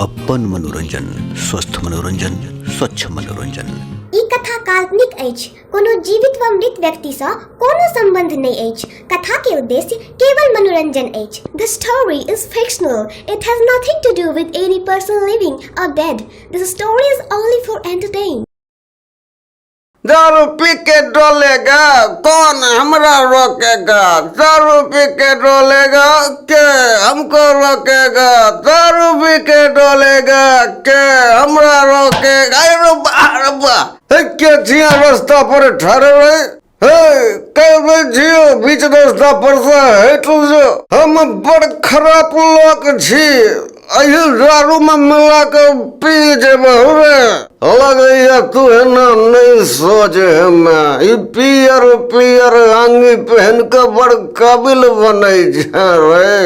अपन मनोरंजन, स्वस्थ मनोरंजन, स्वच्छ मनोरंजन। ई कथा काल्पनिक अछि। कोनो जीवित वा मृत व्यक्ति सँ कोनो संबंध नहि अछि। कथा के उद्देश्य केवल मनोरंजन अछि। The story is fictional. It has nothing to do with any person living or dead. This story is only for entertain. दारू पी के डोलेगा कौन हमरा रोकेगा, दारू पी के डोलेगा के हमको रोकेगा, दारू पी के डोलेगा के हमरा रोकेगा। अरे बा, अरे बा, हे के छिया रास्ता पर ठहरे रे, हे के छियो बीच रास्ता पर से हट जो, हम बड़ खराब लोग छी, एहि दारू में मिला के पी जेबो रे। लगैया तू एना नहीं सोच हमे, ई पियर पियर आंगी पहन के बड़ काबिल बनै छै रे।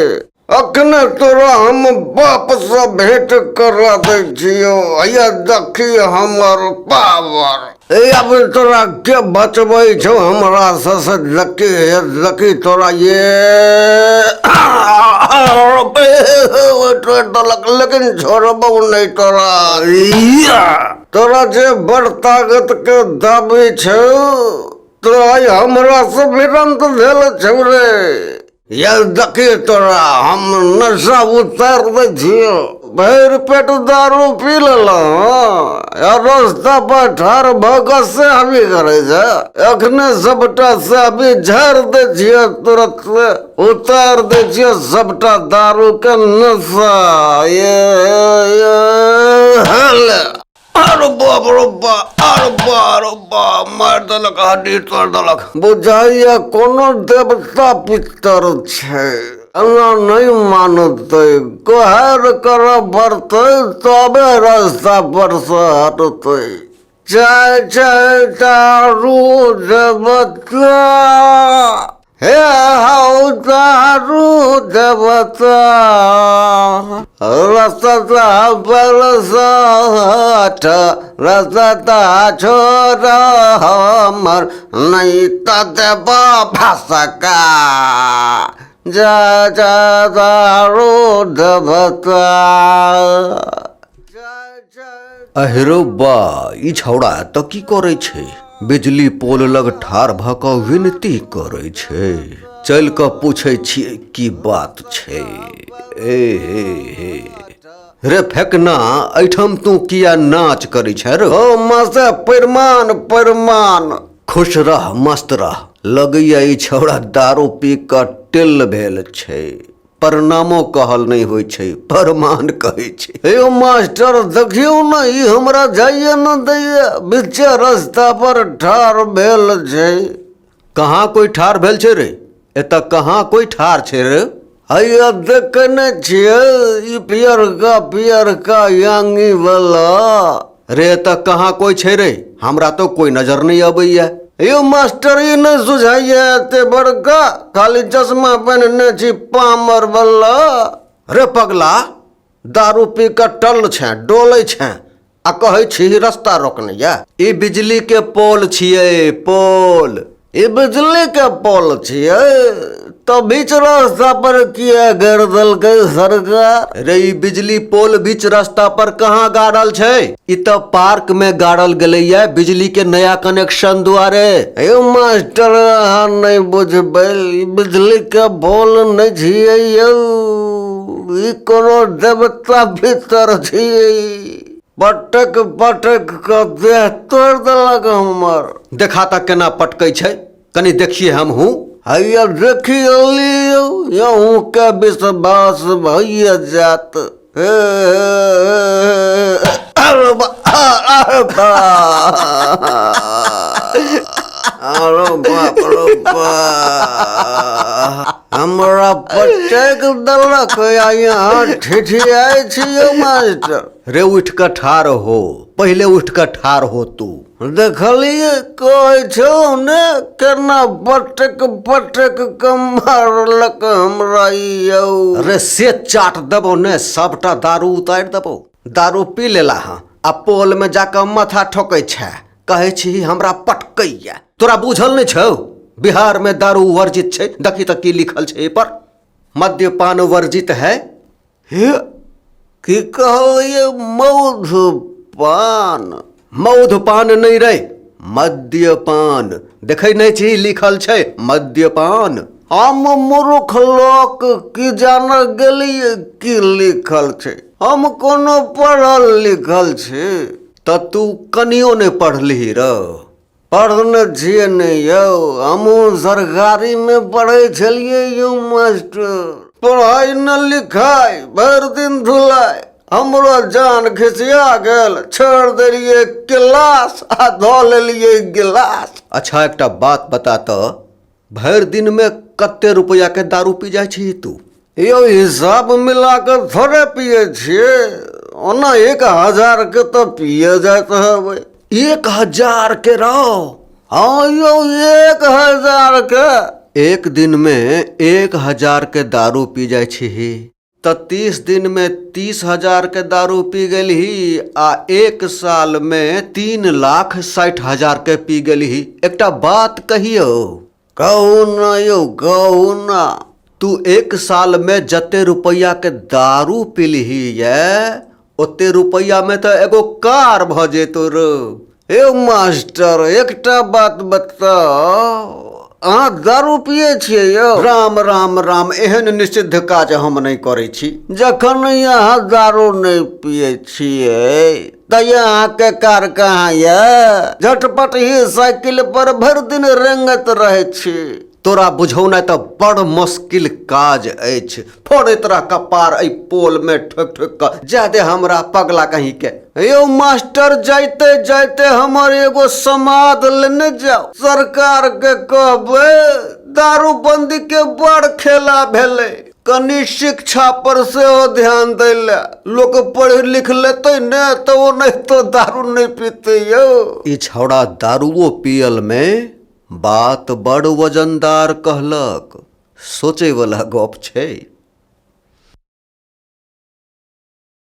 अखने तोरा हम बाप से भेंट करा दै छियो, हैया देखी हमर पावर। ए अब तोरा के बचबै छौ हमरा से, से देखी हे देखी तोरा ये देलक, लेकिन छोड़बौ नहि तोरा। तोरा जे बड़ ताकत के दाबी छौ तो आइ हमरा से भिड़ंत भेल छौ रे। ये देखी तोरा हम नशा उतार दै छियो, भरि पेट दारू पी लेलहुँ आ रास्ता पर ठाढ़ भऽ कऽ साहबी करै छै, एखने सबटा साहबी झाड़ि दै छियो, तुरंत उतार दै छियो सबटा दारू के नशा। ये ये हेल अरे बाप रे बाप, अरे बाप रे बाप, मारि देलक, हड्डी तोड़ि देलक। बुझाइया कोनो देवता पितर छै, एना नहि मानतै, गोहार करऽ पड़तै तबे रास्ता पर से हटतै। जय जय दारू देवता, हे हौ दारू देवता, रसता बरसठ रसता छोड़ हमर, नहीं तऽ देब फसका। जय जय दारू देवता। अहिरो बा, ई छौड़ा तऽ की करै छै? बिजली पोल लग ठाढ़ भऽ कऽ विनती करै छै। चलि कऽ पूछै छियै की बात छै। ए हे हे रे फेकना, एहिठाम तू किया नाच करै छै रे? ओ मास्टर प्रमाण प्रमाण। खुश रह, मस्त रह। लगैया ई छौड़ा दारू पी कऽ टिल्ल भेल छै। प्रणामो कहल नहि होइ छै, प्रमाण कहै छै। हे यौ मास्टर देखियौ ने, ई हमरा जाइए ने दैया, बीचे रास्ता पर ठाढ़ भेल छै। कहाँ कोइ ठाढ़ भेल छै रे? एतऽ कहाँ कोइ ठाढ़ छै रे? हैया देखै नहि छियै ई पियरका पियरका याङ्गी वाला। रे एतऽ कहाँ कोइ छै रे? हमरा तऽ कोइ नजर नहि अबैया। यौ मास्टर ई नहि सुझाइया, एते बड़का खाली चश्मा पहिनने छी पामर वाला। रे पगला, दारू पी कऽ टल छें, डोलै छें आ कहै छी रस्ता रोकने या। ई बिजली के पोल छियै, पोल। ई बिजली के पोल छियै तऽ बीच रास्ता पर किया गाड़ि देलकै सरकार? रे ई बिजली पोल बीच रास्ता पर कहाँ गाड़ल छै? ई तऽ पार्क में गाड़ल गेलैया बिजली के नया कनेक्शन दुआरे। यौ मास्टर अहाँ नहि बुझबै, ई बिजली के पोल नहि छियै यौ, ई कोनो देवता भीतर छियै। पटक पटक कऽ देह तोड़ि देलक हमर। देखा तऽ केना पटकै छै, कनि देखिए हमहूँ। हैया देखि लियौ, अहूँके विश्वास भइए जायत। हे अरे बा, अरे बा, अरे बाप रे बा, हमरा पटक देलक आ यहाँ ठिठियाइ छियौ मास्टर। रे उठि कऽ ठाढ़ हो, पहिले उठि कऽ ठाढ़ हो तू। देखलियै कहै छौ ने केना पटक पटक कऽ मारलक हमरा यौ। रे से चाट देबौ ने, सबटा दारू उतारि देबौ। दारू पी लेला हँ आ पोलमे जाकऽ माथा ठोकै छै, कहै छी हमरा पटकैया। तोरा बुझल नहि छौ बिहारमे दारू वर्जित छै? देखी तऽ की लिखल छै एहिपर, मद्यपान वर्जित है। हे की कहलियै मधुपान? मधुपान नहि रे, मद्यपान। देखै नहि छी लिखल छै मद्यपान। हम मूर्ख लोक की जान गेलियै की लिखल छै। हम कोनो पढ़ल लिखल छी? तऽ तू कनियो नहि पढ़लिही रौ? पढ़ने छियै नहि यौ, हमहूँ सरकारीमे पढ़ै छलियै यौ मास्टर। पढ़ाइ न लिखाइ, भरि दिन धुलाइ, हमरो जान खिसिया गेल, छोड़ि देलियै क्लास आ धऽ लेलियै गिलास। अच्छा एकटा बात बता तऽ, भरि दिनमे कते रुपैआके दारू पी जाइ छी तू? यौ हिसाब मिला कऽ थोड़े पियै छियै, ओना 1000 के तऽ पिए जाइत हेबै। 1000 के रौ? हँ यौ, 1000 के। एक दिनमे 1000 के दारू पी जाइ छिही तऽ 30 दिनमे 30,000 के दारू पी गेलही आ एक सालमे 3,60,000 के पी गेलही। एकटा बात कहियौ? कहू ने यौ, कहू ने। तू एक सालमे जते रुपैआके दारू पीलही ये ओते रुपैआमे तऽ एगो कार भऽ जेतो रौ। यौ मास्टर, एकटा बात बताउ, अहाँ दारू पियै छियै यौ? राम राम राम, एहन निषिद्ध काज हम नहि करै छी। जखन अहाँ दारू नहि पियै छियै तऽ अहाँके कार कहाँ यऽ? झटपट ही साइकिल पर भरि दिन रेंगैत रहै छी। तोरा बुझौनाइ तऽ बड़ मुश्किल काज अछि। फोड़ैत रह कपार एहि पोलमे ठोकि ठोकि कऽ। जाय दे हमरा पगला कहीं के। यौ मास्टर, जाइते जाइते हमर एगो समाद लेने जाउ। सरकार के कहबै दारूबंदी के बड़ खेला भेलै, कनि शिक्षा पर सेहो ध्यान दै लए। लोक पढ़ि लिख लेतै ने तऽ ओ नहि तो दारू नहि पीतै यौ। ई छौड़ा दारुओ पियल मे बात बड़ वजनदार कहलक। सोचैवला गप छै।